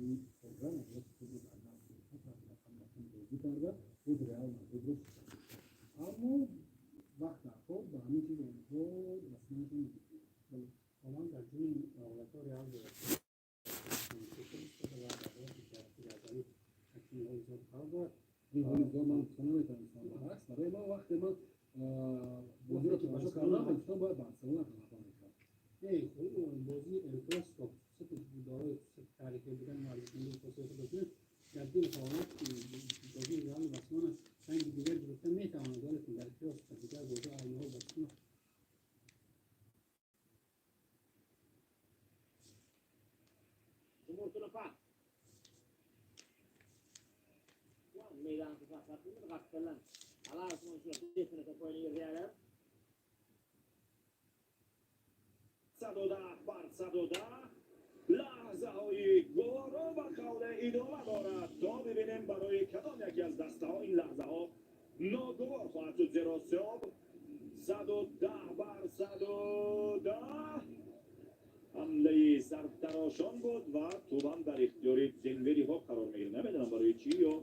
Тими коргар худро дар назди бозӣ карда, худ Реал Мадридро шикаст. Аммо вақт дар кор ба ҳамин чиз онҳо расиданашон Бале, ҳолан дар чунин ҳолатҳо Реал бояд истода ва дар ҳолати ҷазоӣ чунин ҳолисот қарор дорад. Ин ҳолисот ман гуфта наметавонистам. Баръакс, барои ман, вақте ман бозиро тамошо кардам, инсон бояд Барселона ғалаба мекард. Не, бозии Эл Классико хусусияти дорои хусусияти таърихӣ будан ва арзишмандии хоси худ доштан, дар дин ҳолат бозии Реалу Барселона ранги дигар гирифта метавонад, валекин дар қиёс ба дигар бозиҳо айни ҳол Барселона 110 бар 110. Лаҳзаҳои гуворо ба қавле идома дорад, то бибинем, барои кадом яке аз дастаҳо ин лаҳзаҳо ногувор хоҳад шуд, зеро сеоб 110 бар 110 ҳамлаи зарбтарошон буд ва тӯбам дар ихтиёри денвериҳо қарор мегирад. Намедонам, барои чӣ ё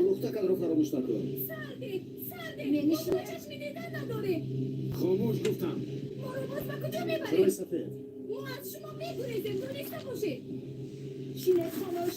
Лухтаканро фаромӯш накун. Сарде, сарде, мо чашми дидан надорем. Хомӯш гуфтам. Моро боз ба куҷо Чой мебаред? сафед. Мо аз шумо мегурезем, дониста бошед. Шинед, хомӯш.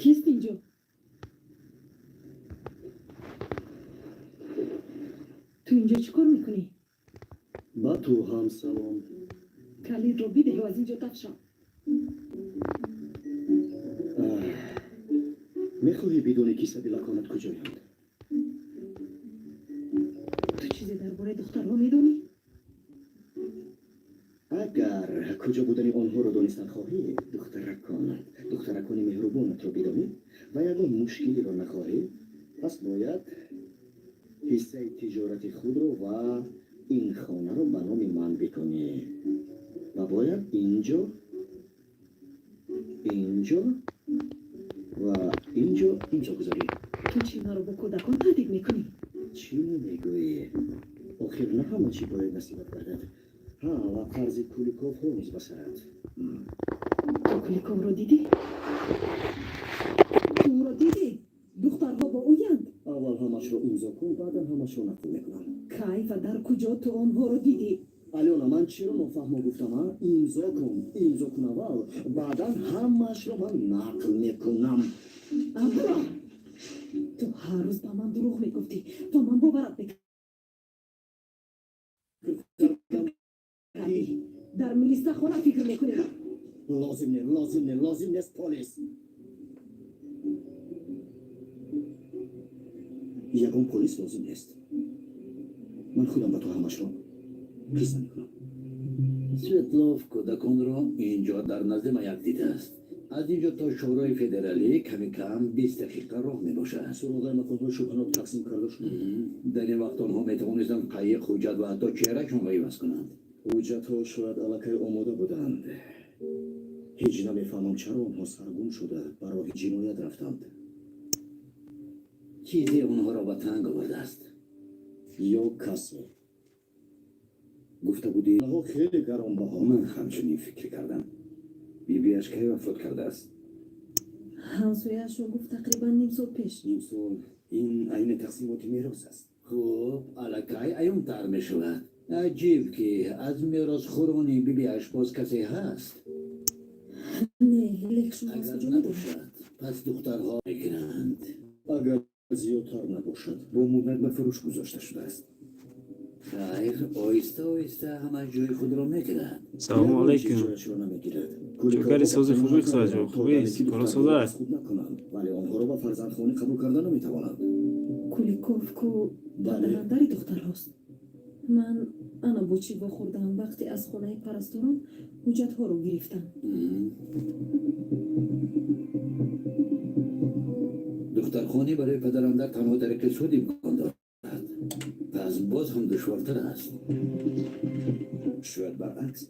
Кист инҷо? Ту инҷо чӣ кор мекунӣ? Ба ту ҳам салом. Калидро бидеҳ аз инҷо тафшам. Мехоҳӣ бидонӣ, ки сабилаконат куҷоянд? Ту чизе дар бораи духтарҳо медонӣ? Агар куҷо будани онҳоро донистан хоҳӣ, духтараконат, духтаракони меҳрубонатро бидонӣ ва ягон мушкилиро нахоҳӣ, пас бояд ҳиссаи тиҷорати худро ва ин хонаро ба номи ман бикунӣ ва бояд инҷо, инҷо ва инҷо имзо гузорӣ. Ту чӣ, маро бо кӯдакон таҳдид мекунӣ? Чӣ мегӯӣ? Охир на ҳама чӣ бояд насибат гардад. Ҳа, ва қарзи Куликовҳо низ ба сарат. Ту Куликовро дидӣ? Ту ӯро дидӣ? Духтарҳо бо ӯянд? Аввал ҳамашро имзо кун, баъдан ҳамашро нақл мекунам. Кай ва дар куҷо ту онҳоро дидӣ? Алёна, ман чиро нофаҳмо гуфтам? А, имзо кун, имзо кун аввал, баъдан ҳамаашро ман нақл мекунам. Абдулло, ту ҳар рӯз ба ман дурӯғ мегуфтӣ, то ман боварат мекардӣ. Дар милисахона фикр мекунӣ. Лозим не, лозим не, лозим нест полис. Ягон полис лозим нест. Ман худам ба ту ҳамашро қисса мекунам. Светлов кӯдаконро инҷо дар назди маяк дидааст. Аз инҷо то Шӯрои Федералӣ ками кам 20 дақиқа роҳ мебошад. Суроғаи маконҳои шубҳанок тақсим карда шуда. Дар ин вақт онҳо метавонистанд қайиқ, ҳуҷҷат ва ҳатто чеҳрашонро иваз кунанд. Ҳуҷҷатҳо шояд аллакай омода буданд. Ҳеҷ намефаҳмам, чаро онҳо саргум шуда, ба роҳи ҷиноят рафтанд. Чизе онҳоро ба танг овардааст. Ё касе. Гуфта будӣ. Онҳо хеле гаронбаҳо. Ман ҳамчунин фикр кардам. Бибиаш кай вафот кардааст? Ҳамсояашро гуфт, тақрибан ним сол пеш. Нимсол ин айни тақсимоти мерос аст. Хуб, аллакай аёнтар мешавад. Аҷиб, ки аз меросхӯрони бибиаш боз касе ҳаст. Не, лек шумо аз Агар куҷо медонед? набошад, пас духтарҳо мегиранд. Агар зиёдтар набошад. Бо муҳлат ба фурӯш гузошта шудааст. Хайр, оҳиста оҳиста ҳама ҷои худро мегирад. Салому Ягон чиз алайкум. ҷояшро намегирад. Ҷогари сози хубӣ хусаҷон, хубӣ, кора соза. Худ накунанд, вале онҳоро ба фарзандхонӣ қабул карда наметавонанд. Куликов ку Бале. падарандари духтарҳост. Ман ана бо чӣ вохӯрдам, вақте аз хонаи парасторон ҳуҷҷатҳоро гирифтам. Духтархонӣ барои падарандар танҳо тариқи суд имкон дорад, пас боз ҳам душвортар аст. Шояд баръакс,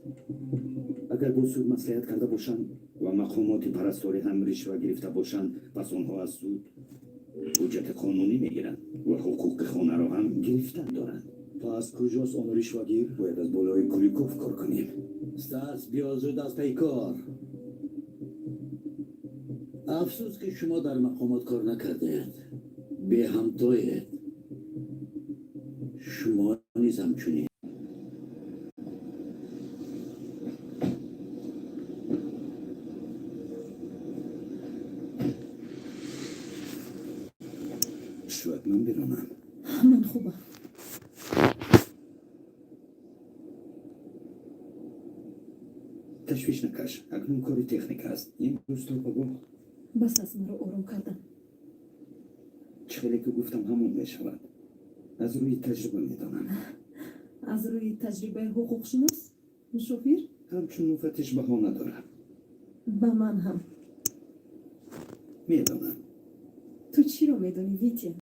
агар бо суд маслиҳат карда бошанд ва мақомоти парасторӣ ҳам ришва гирифта бошанд, пас онҳо аз суд ҳуҷҷати қонунӣ мегиранд ва ҳуқуқи хонаро ҳам гирифтан доранд. Пас куҷост он ришвагир? Бояд аз болои Куликов кор кунем. Стас, биё зуд, аз пай кор. Афсӯс, ки шумо дар мақомот кор накардед, беҳамтоед. Шумо низ ҳамчунин. Шояд ман биронам. Ман хубам. Ташвиш накаш, акнун кори техника аст. Имрӯз то пагоҳ. Бас аст маро ором кардан. Чӣ хеле ки гуфтам, ҳамон мешавад. Аз рӯи таҷриба медонам. Аз рӯи таҷрибаи ҳуқуқшинос, мушовир? Ҳамчун муфаттиш баҳо надорам. Ба ман ҳам. Медонам. Ту чиро медонӣ, Витя?